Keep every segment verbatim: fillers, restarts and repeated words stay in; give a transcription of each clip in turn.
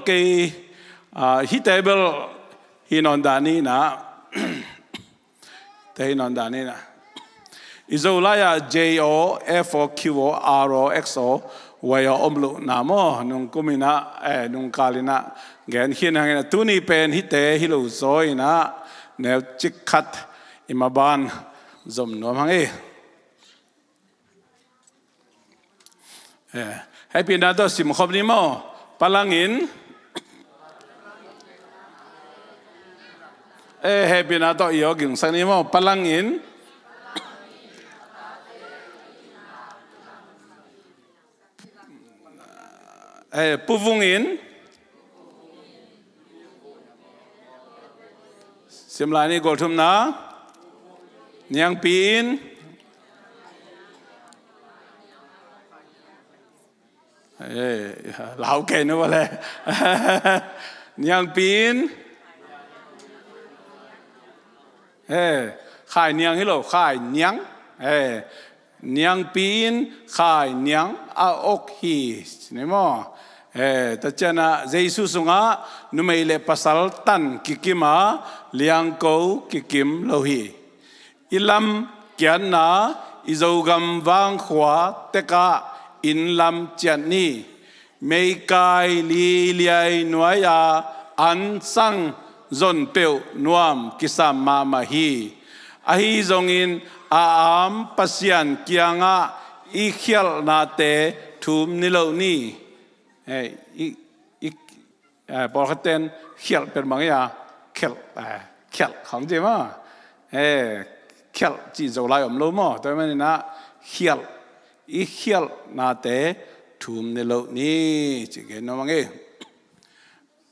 Kei, ah, hihte bel hi nawn dan hi na. Te hi nawn dan hi na. I Zolai ah J O, F O, Q O, R O, X O, Y O om loh na maw. Nung kum in ah, eh, nung kal in ah gen khin hang in ah, tuni pen hihte hi lo zaw in ah, neu cik khat i maban zom nuam hang e. Eh, hehpihna tawh simkhop ni maw? Palang in. Eh, hehpihna tawh i aw gingsak ni maw? Palang in. Eh, puvung in. Sim lai ni, goal thumna. Niangpi in. Eh, lau kei nu le. Niangpi in. Eh, khai niang hi lo, khai niang. Eh, niangpi in khai niang a ok hi, ci ni maw? Eh, tua ciangin ah Jesu sungah numei le pasal tan kikim a, liangko kikim lo hi. I lam kiatna, i Zogam vangkhua tekah inn lam ciat ni. Meikai liliai nuai-a an sang zon peuh nuam kisam mahmah hi. Ahi zongin a am Pasian kiangah i khialhnate thum ni lo ni. Eh, i, i, eh, pawlkhatte in khialh pen bang hi a, khialh, eh, khialh khawng ci maw? Eh, khialh cih Zolai om lo maw? Tua ahih manin ah khialh, i khialhnate thum ni lo ni, ci gen nuam ing e.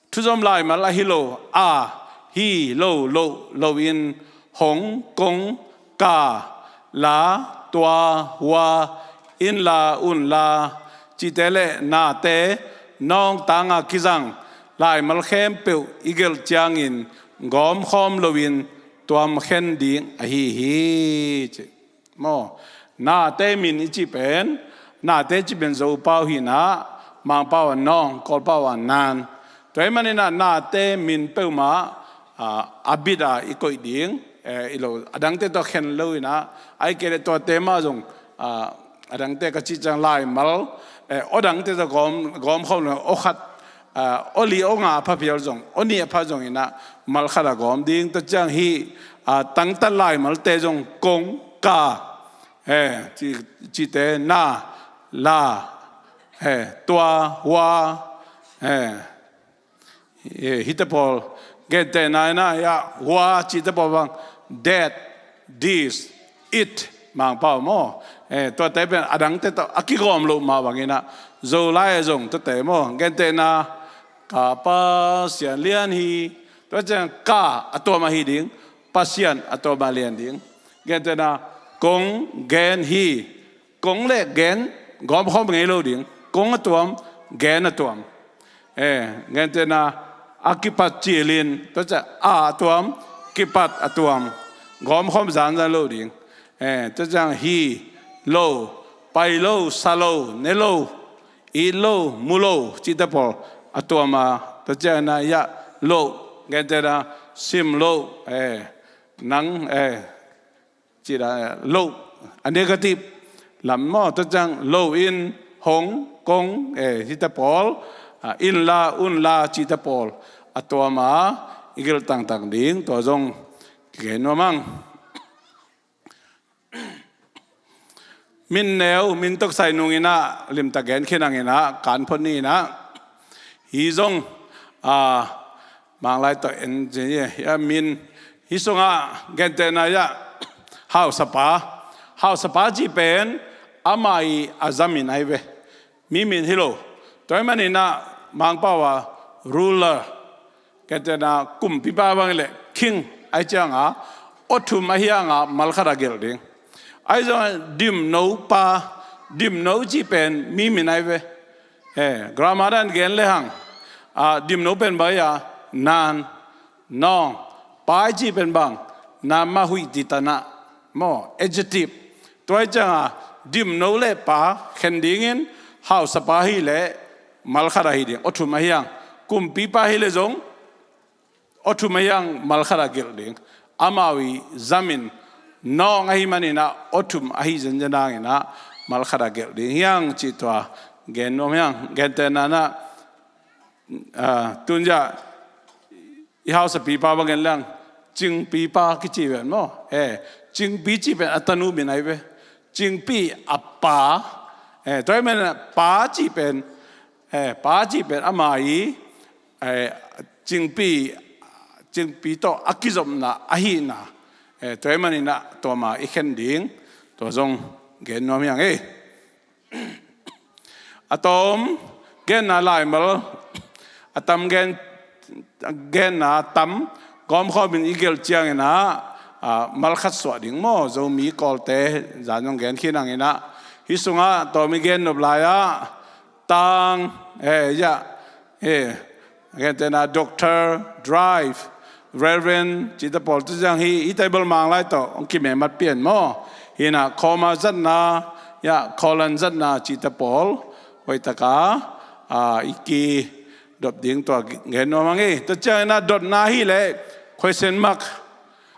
Thuzom laimal ahi lo, a, hi, lo, loh, loin, hong, kong, ka, la, tua, hua, in la, un la, cihte le nate nawngtang a kizang laimal khempeuh i gelh ciangin gawmkhawm loin tuam khen ding ahi hi, ci. Maw, nate min i cih pen, nate cih pen Zopau hi in ah, Mangpau ah nawng, Kawlpau ah naan. Tua ahih manin ah nate min peuhmah, ah, a bit a i koih ding, eh, i lo, a dangte tawh khen lo in ah, ahih kei leh tuate mah zong, ah, a dangte ka cih ciang laimal, eh, aw dangte tawh gawm, gawmkhawm lo, aw khat, ah, aw li aw nga a pha phial zong, aw nih a pha zong in ah, mal khat a gawm ding, tua ciang hih, ah, tangtat laimalte zong kong, ka, eh, ci, cihte, na, la, eh, tua, hua, eh, eh, hihte pawl, gentehna in ah, ya, hua cihte pawl bang, that, this, it, Mangpau maw? Eh, tuate pen a dangte tawh a kigawm loh mah bangin ah, Zolai ah zong tuate maw? Gentehna, ka Pasian lian hi, tua ciang ka a tuam ahi ding, Pasian a tuam a lian ding. Gentehna, kong gen hi, kong le gen gawmkhawm ngei lo ding. Kong a tuam, gen a tuam. Eh, gentehna, a kipat cilin, tua ciang a a tuam, kipat a tuam. Gawmkhawm zanzan lo ding. Eh, tua ciang hi, lo, pai lo, sa lo, ne lo, it lo, mu lo, cihte pawl a tuam a, tua ciang in ah, ya, lo, gentehna, sim lo, eh, nang, eh, cih dan, eh, lo, a negative lam maw, tua ciang loin, hong, kong, eh, hihte pawl, ah, in la, un la, cihte pawl a tuam a, i gelh tangtang ding, tua zong kigen nuam ing. Min neu, min tawh kisai nung in ah, limtak gen khin hang in ah, kan phot ni in ah. Hih zong, ah, Manglai tawh en ci, ya, min, hih sungah gentehna, ya, hausapa. Hausapa cih pen, amah i a zamin ahi ve. Mi min hi lo. Tua ahih manin ah, Mangpau ah, ruler, gentehna, kumpipa bang hi leh, king, ahih ciang a, aw thum ahih hang a, mal khat a gelh ding. Ahi zong, dimnopa, dimno cih pen, mi min ahi ve. Eh, grammar dan gen le hang, ah, dimno pen bang hi a, noun, nawng, pa i cih pen bang, nama huih ti tana, maw, adjective. Tua ahih ciang a, dimno le pa khen dingin, hausapa hi leh, mal khat ahi ding, aw thum ahih hang, Kumpipa hi le zong aw thum ahi hang mal khat a gelh ding. Amau i zamin nawng ahi maninah aw thum ahi zenzen hanginah mal khat a gelh ding hi hang cih tua gen nuam hi hang. Gentehna inah, ah, tunziah i hausapipa bangin leng Cingpipa kici ven maw? Eh, Cingpi cih pen a tanu min ahi ve. Cingpi a pa. Eh, tua hi maninah pa cih pen, eh, pa cih pen ama i, eh, Cingpi, Cingpi tawh a kizopna ahihna. Eh, tua hi maninah tua ma i khen ding, tua zong gen nuam hi hang ei. A tawm genna laimal, a tam gen, genna tam gawmkhawmin i gelh cianginah, ah, mal khat suah ding maw, Zomi Kawlte zan zong gen khin hanginah. Hih sungah tawm i gen nop lai-ah tang, eh, ya, eh, gentehna doctor, drive, reverend cihte pawl tu ciang hi, hih table Manglai tawh hong kimemat pian maw? Hinah comma zatna, ya, colon zatna cihte pawl hoihtaka, ah, i kidop ding tua gen nuam hang ei. Tua cianginah dotna hileh question mark,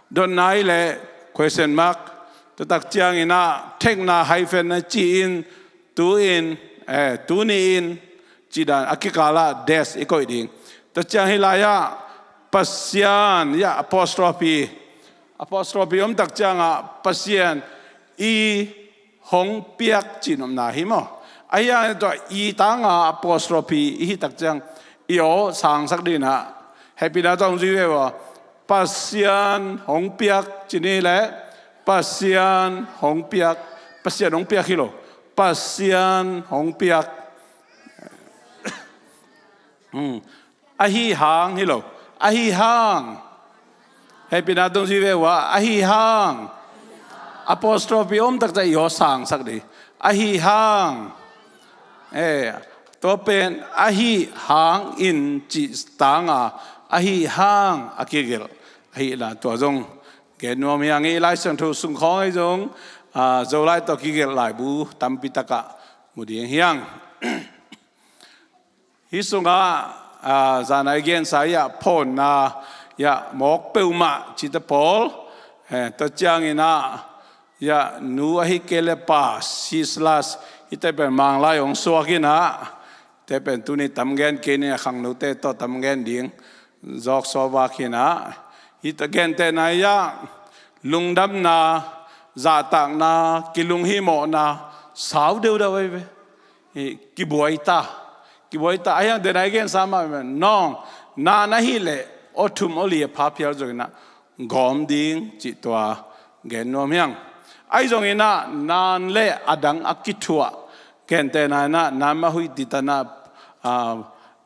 dotna hileh question mark. Tua tak cianginah thekna hyphen na ci-in, tu-in, eh, tuni-in, cih dan a kikalah dash i koih ding. Tua ciang hih lai-ah Pasian, ya, apostrophe, apostrophe om tak ciangah Pasian i hong piak cih nopna hi maw? Ahi hangin tua i tanga apostrophe i hih tak ciang i aw sangsak dinah hehpihna tawh hong zui ve ua. Pasian hong piak cih ni leh Pasian hong piak, Pasian hong piak hi lo. Pasian hong piak. Hmm. Ahi hang hi lo. Ahi hang. Hehpihna tawh hong zui ve ua. Ahi hang. Apostrophe om tak ciang i aw sangsak ding. Ahi hang. Eh, tua pen ahi hangin cih tanga ahi hang a kigelh ahihna tua zong gen nuam hi hang ei. Lai Siangtho sung khawng ahi zong, ah, Zolai tawh kigelh laibu tampi takah mu ding hi hang. Hih sungah, ah, zan a i gensa hi-ah phawnna, ya, mawk peuhmah cihte pawl, eh, tua cianginah, ya, nu ahi kei leh pa, sis, las, hihte pen Manglai hong suak inah, hihte pen tuni tam gen kei ni a, khangnote tawh tam gen ding zawk sawvak hinah. Hih gentehna hi-ah lungdamna, zahtakna, kilunghimawhna, sau deudau ahi ve. Hi, kibuai ta. Kibuai ta. Ahi hang dena i gensa mah, nawng, naan ahih leh aw thum aw li a pha phial zonginah gawm ding cih tua gen nuam hi hang. Ahi zonginah naan le a dang a kithuah, gentehna inah naan mah huih titanah, ah,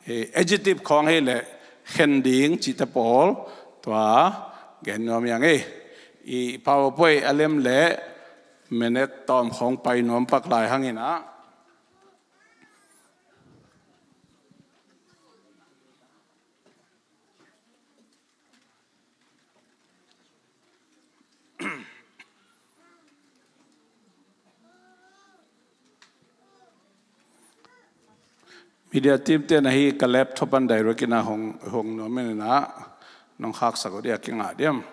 eh, adjective khawng hi leh khen ding cihte pawl tua gen nuam hi hang ei. I PowerPoint a lem leh minute tawm khawng pai nuam pak lai hanginah. Media team te na hi ka laptop an direct ina hong, hong nuam in ina nong khaksak uh dia kingah diam.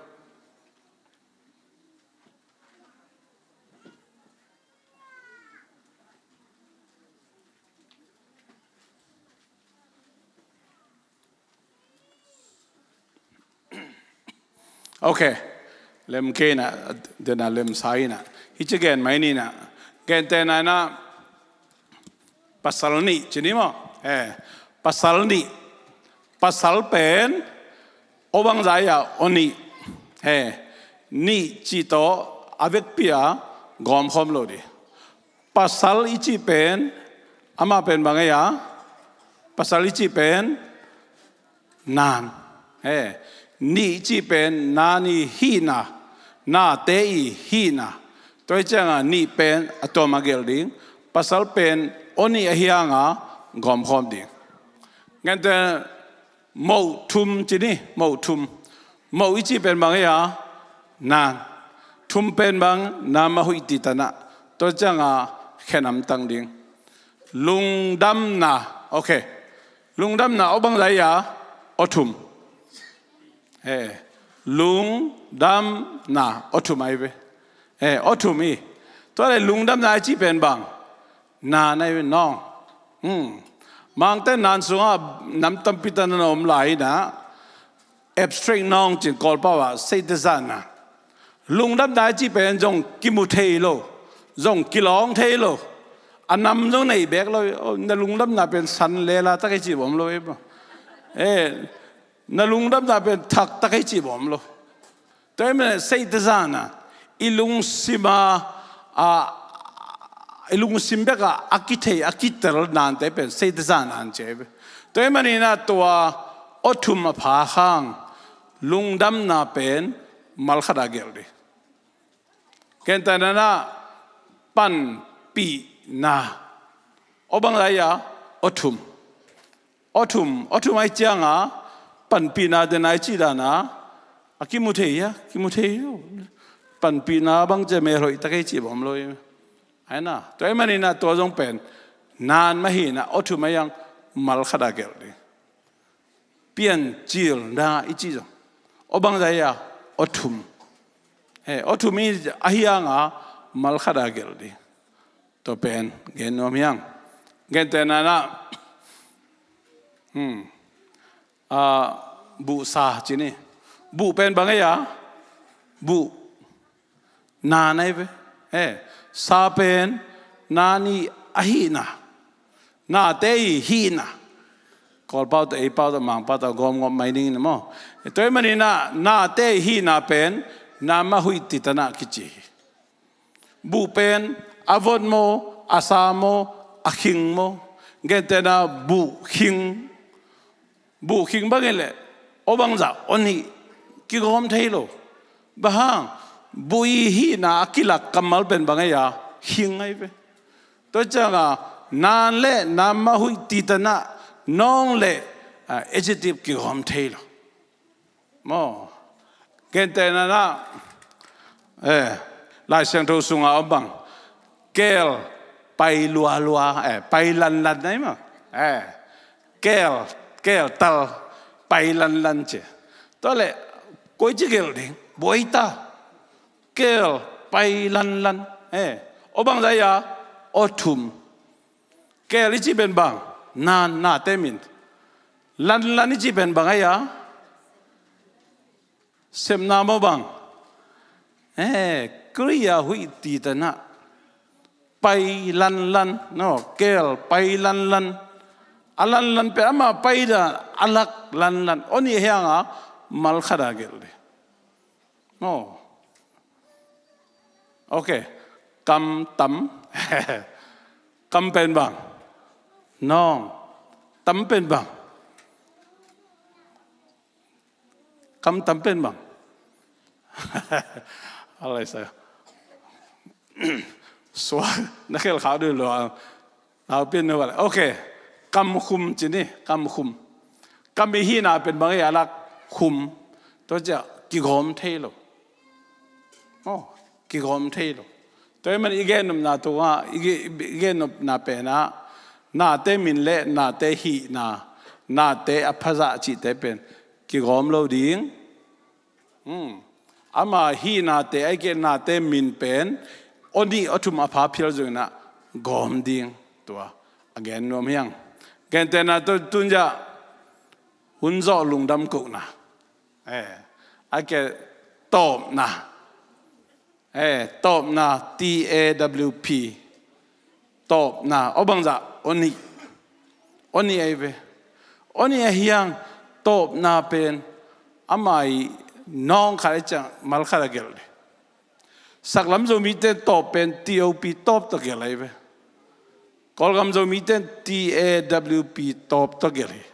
Ok. Lem kei na, dena lem sa ina. Hi ci gen mai ni na. Gen te na na. Pasal nih ci ni maw? Eh, pasal nih. Pasal pen aw bangzah ia aw nih. Eh, nih ci tawh a vekpi a gawmkhawm lo dih. Pasal i cih pen amah pen bang ei a? Pasal i cih pen naan. Eh, nih i cih pen naan i hihna, nate i hihna. Tua i cianga nih pen a tuam a gelh ding. Pasal pen aw nih ahi hanga gawmkhawm ding. Ngente moh thum ci ni, moh thum. Moh i cih pen bang ei a? Naan. Thum pen bang? Naan mah huih titanah. Tua cianga khenam tang ding. Lungdamna. Ok. Lungdamna aw bangzah hi a, aw thum. Eh, lungdamna aw thum ahi ve. Eh, aw thum hi. Tua leh lungdamna i cih pen bang? Naan ahi ve, nawng. Hmm. Mangte naan sungah nam tampi tak na om lai hi na. Abstract nawng cin Kawlpau ah seite zahna. Lungdamna i cih pen zong kimu thei lo, zong kilawng thei lo. A nam zong nei bek lo. Na lungdamna pen san lela tak i cih bawm lo. Eh, na lungdamna pen thak tak i cih bawm lo. Tua ahih manin seite zahna, i lungsim a, a, i lungsim bek a, a kithei, a kitel nante pen seite zahna an ci ahi ve. Tua ahih manin a tua aw thum a pha hang, lungdamna pen mal khat a gelh ding. Gentehna in a, panpihna. Aw bangzah hi a, aw thum. Aw thum, aw thum ahih ciang a, panpihna den a i cih dan a, a kimu thei hi a, kimu thei hi. Panpihna bang ci a mel hoih tak i cih bawm lo hi. Ahi na, tua ahih manin a tua zong pen, naan mah hi na, aw thum ahih hang mal khat a gelh ding. Piancilna i cih zong. Aw bangzah hi a, aw thum. Eh, aw thum hi ahih hang a, mal khat a gelh ding. Tua pen gen nuam hi hang. Gentehna in a, hmm, a, buh sa ci ni. Buh pen bang hi a, buh naan ahi ve. Eh, sa pen naan i ahihna, nate i hihna. Kawlpau tawh, eipau tawh, Mangpau tawh gawmgawm mai ding in maw. Tua ahih manin a, nate i hihna pen naan mah huih titan a kici hi. Buh pen a vot maw, a sa maw, a khing maw? Gentehna buh khing. Buh khing bang hi leh, aw bangzah, aw nih, kigawm thei lo. Bang hang, buh i hihna a kilak kammal pen bang hi a, khing ahi ve. Tua ciang a, naan le naan mah huih titan a, nawng le, ah, adjective kigawm thei lo. Maw. Gentehna in a, eh, Lai Siangtho sungah om bang. Keel pai lualua, eh, pai lanlan ahi maw. Eh, keel, keel tal, pai lanlan ci. Tua leh, koi ci gelh ding, buai ta. Keel pai lanlan. Eh, aw bangzah hi a, aw thum. Keel i cih pen bang, naan, nate min. Lanlan i cih pen bang ahi a, sepna maw bang. Eh, Khrih a huih titan a. Pai lanlan, no, keel pai lanlan. A lanlan pen ama pai dan, a lak lanlan. Aw nih ahih hang a, mal khat a gelh ding. No. Ok. Kam tam. Kam pen bang. Nawng. Tam pen bang. Kam tam pen bang. Alai sa. Sua, na khel khau dih lua. Lau pian na wale. Ok. Kam khum ci ni, kam khum. Kam i hihna pen bang hi a lak khum. Tua ciah kigawm thei lo. Oh, kigawm thei lo. Tua ahih man i gennopna tungah, i ge-, i gennopna penah, nate min le nate hihna, nate a phazah cihte pen kigawm lo ding. Hmm. Ama hihnate, ahih kei nate min pen, aw nih aw thum a pha phial zongin ah gawm ding. Tua, a gen nuam hiang. Gentehna tu, tun zah, hun zawh lungdam kohna. Eh, ahih kei tawpna. Eh, tawpna, T A W P. Tawpna, aw bangzah, aw nih. Aw nih ahi ve. Aw nih ahi hiang, tawpna pen, ama i nawng khat ahi ciang, mal khat a gelh ding. Saklam Zomite tawp pen T O P, tawp tawh gelh ahi ve. Kawlgam Zomite T A W P, tawp tawh gelh hi.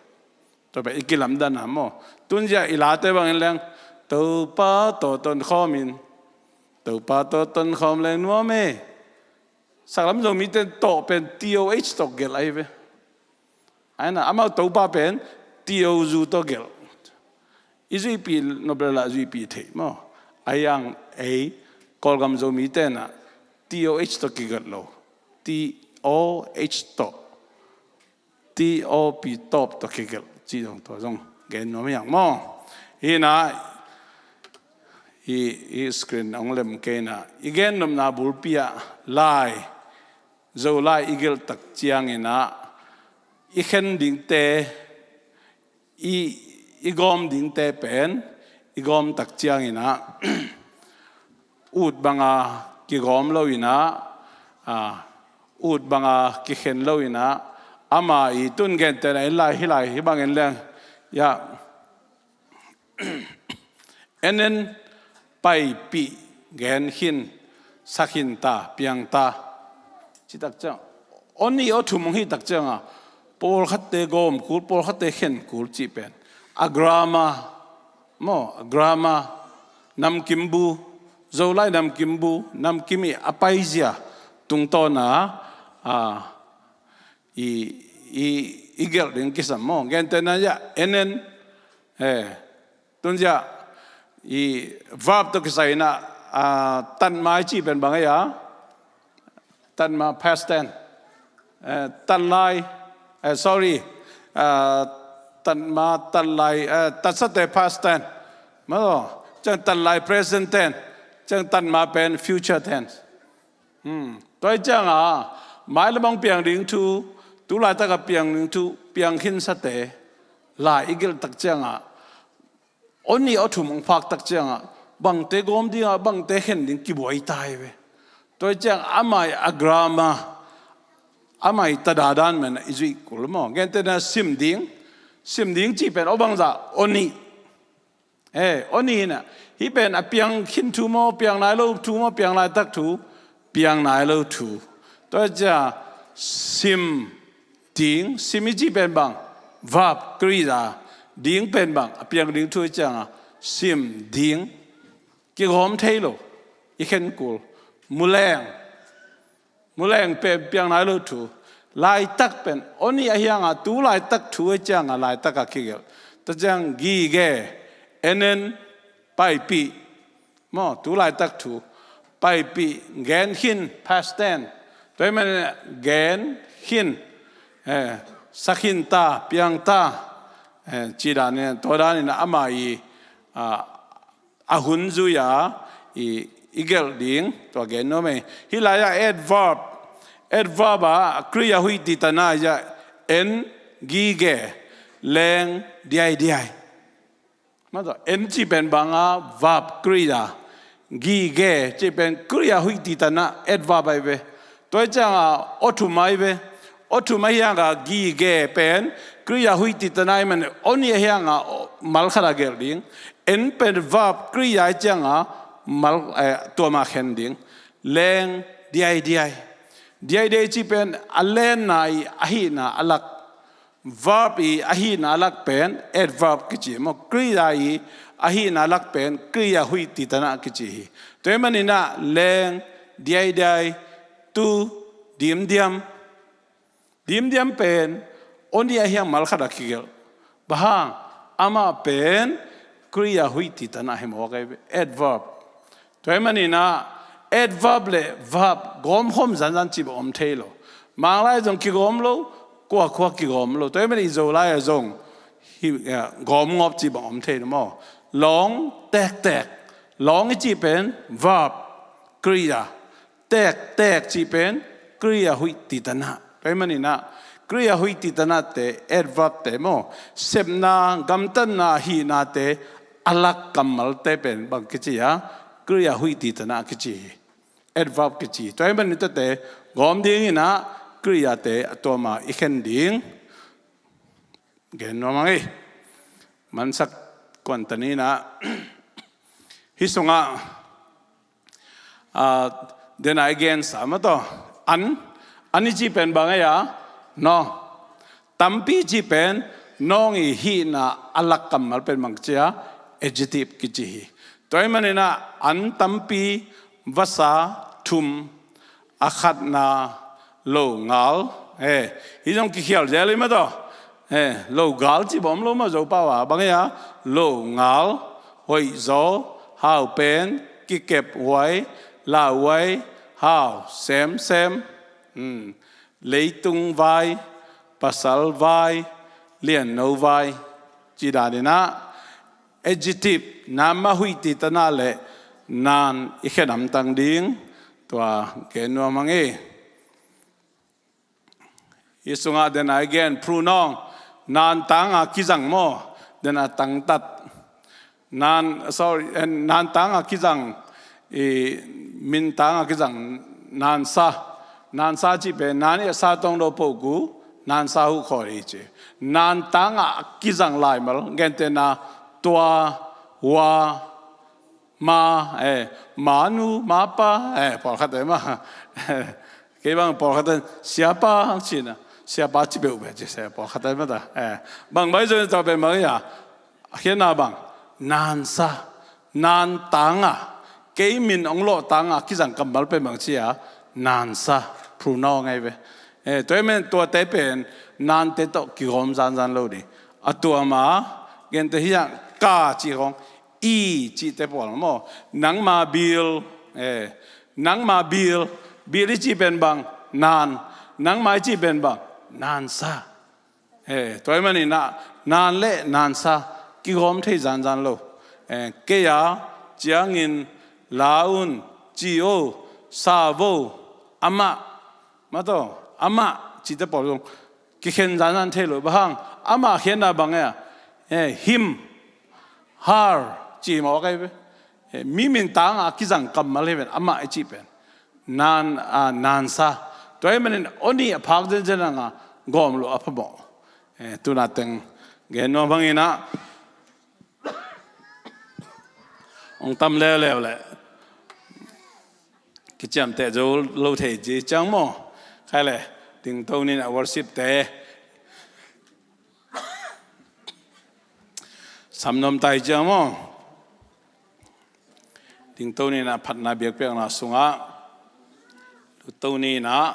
Tua pen i kilamdanna maw. Tun zia i late bangin leng, Topa tawh tonkhawm in, Topa tawh tonkhawm leng nuam e. Saklam Zomite tawh pen T O H tawh gelh ahi ve. Ahi na, amau Topa pen T O U tawh gelh. I zuihpih nop lel a zuihpih theih maw. Ahi hang ei, Kawlgam Zomite na T O H tawh kigelh lo. T O H tawh. T O P, tawp tawh kigelh cih zong tua zong gen nuam hiang maw. Hi inah i, i screen hong lem kei inah i gennopna bulpi ah lai, Zolai i gelh tak ciang inah i khen dingte, i, i gawm dingte pen i gawm tak ciang inah ut banga kigawm lo inah, a, ut banga kikhen lo inah, ama i tun gentehna in lai hi lai hi bangin leng, ya, en en, paipih, gen khin, sa khin ta, piang ta. Ci tak ciang, aw nih aw thum hong hi tak cianga pawlkhatte gawm kul, pawlkhatte khen kul cih pen a grammar maw, a grammar, namkim bu, Zolai namkim bu, namkim i a paizia tungtawna, a, i, i, i gelh ding kisam maw. Gentehna ya, en en, eh, tunzia i verb tawh kisai inah, a, tatma i cih pen bang ei a, tatma past tense, eh, tatlai, eh, sorry, a, tatma tatlai, eh, tatsate past tense maw, ciang tatlai present tense, ciang tatma pen future tense. Hmm. Tua hi cianga mailam hong piang ding thu, tu laitaka piang ding thu, piang khinsate lai i gelh tak cianga aw nih aw thum hong phak tak cianga bangte gawm dinga bangte khen ding kibuai ta hi ve. Tua hi ciang ama i a grammar, ama i tada dan man i zuih kul maw. Gentehna sim ding, sim ding cih pen aw bangzah, aw nih. Eh, aw nih inah hih pen a piang khin thu maw, piang nai lo thu maw, piang laitak thu, piang nai lo thu. Tua hi ciang sim ding, sim i cih pen bang, verb, krizah, ding pen bang, a piang ding thu hi cianga sim ding, kigawm thei lo, i khen kul, muleng, muleng pen piang nai lo thu. Laitak pen aw nih a hianga tu laitak thu hi cianga laitaka kigelh. Tua ciang gige, en en, paipih maw, tu laitak thu, paipih, gen khin, past tense. Tua hi man gen khin, eh, sa khin ta, piang ta, eh, ci dan in, tua dan in ama i, a, a hun zui a i, i gelh ding tua gen nuam ei. Hih lai-ah adverb, adverb a krizah huih titanah ya, en, gige, leng, diaidiai. Maw, en cih pen banga verb krizah, gige cih pen krizah huih titanah adverb ahi ve. Tua hi cianga aw thum ahi ve. Aw thum ahi hianga gige pen krizah huih titanah ahi man, aw nih ahi hianga mal khatah gelh ding. En pen verb krizah ahi cianga mal, eh, tuama khen ding. Leng, diaidiai. Diaidiai cih pen a lenna i a hihna a lak. Verb i a hihna a lak pen adverb kici maw, krizah i a hihna a lak pen krizah huih titanah kici hi. Tua hi maninah leng, diaidiai, tu, dimdiam. Dimdiam pen aw nih a hiang mal khatah kigelh. Bang hang, amah pen krizah huih titanah hi mawk ahi ve, adverb. Tua hi maninah adverb le verb gawmkhawm zanzan cih bang om thei lo. Manglai zong kigawm lo, kuakhua kigawm lo. Tua hi manin i Zolai ah zong hi, eh, gawm ngawp cih bang om thei lo maw. Lawng tektek, lawng i cih pen verb, krizah, tektek cih pen krizah huih titanah. Tua hi maninah krizah huih titanahte, adverb te maw, sepna, gamtatna, hihnate a lak kammalte pen bang kici a, krizah huih titanah kici hi. Adverb kici. Tua hi manin tate gawm dinginah krizahte a tuama i khen ding. Gen nuam hang ei. Mansak kuantan inah hih sungah, ah, dena i gensa mah tawh, an, an i cih pen bang ei a, nawng. Tampi i cih pen nawng i hihna a lak kammal pen bang kici a, adjective kici hi. Tua hi maninah an tampi, vasa, thum, a khatna, longal. Eh, hih zong kikhial zel hi mah tawh. Eh, logal cih bang om lo mah Zopau ah. Bang ei a, longal, hoihzaw, haupen, kikephuai, lauhuai, hau, semsem, hmm, leitung vai, pasal vai, lianno vai, ci danin ah, adjective, naan mah huih cihtakna le naan i khen hamtang ding, tua gen nuam hang hi. Hih sungah den a i gen pronoun, naan tanga kizang maw, den a tangtat. Naan, sorry, eh, naan tanga kizang, i, min tanga kizang, naansa. Naansa cih pen, naan i sa tong do poku, naansa huh khawh hi ci. Naan tanga kizang laimal, gentehna, tua, hua, ma, eh, manu, mapa, eh, pawlkhat eh ma. Kei bang pawlkhat eh, siapa, cina, siapa ci beuh beuh ci, eh, pawlkhat eh ma ta. Eh, bang bai zon tau pen ma ya, a khiatna bang, naansa, naan tanga, kei min ong lawh tanga, kizang kammal pen bang ci a, naansa, pronoun ngai ve. Eh, tua i men tuate pen, naante tawh kigawm zanzan lo ding. A tua ma, gente hi a, ka ci khong, i cihte pawl maw. Nangma bil, eh, nangma bil, bil i cih pen bang, naan, nangma i cih pen bang, naansa. Eh, tua i manin ah, naan le naansa, kigawm thei zanzan lo. Eh, kei a, ciangin, la un, ci o, sa vo, amah, ma taw, amah, cihte pawl zong, kikhen zanzan thei lo, bang hang, amah khiatna bang e, eh, him, her, ci mawk ai ve. Eh, mi min tanga kizang kammal hi ven, amah i cih pen. Naan, ah, naansa. Tua i manin, oni a phak zenzen anga, gawm lo a phamawh. Eh, tuna teng, gen nuam hang in ah, ong tam leuleu le. Kiciamteh zo lo thei ci ciang maw. Khai le, dingto ni in ah worship te. Samnuam tai ciang maw. Dingto ni in ah phatna biakpiakna sungah. Lutto ni in ah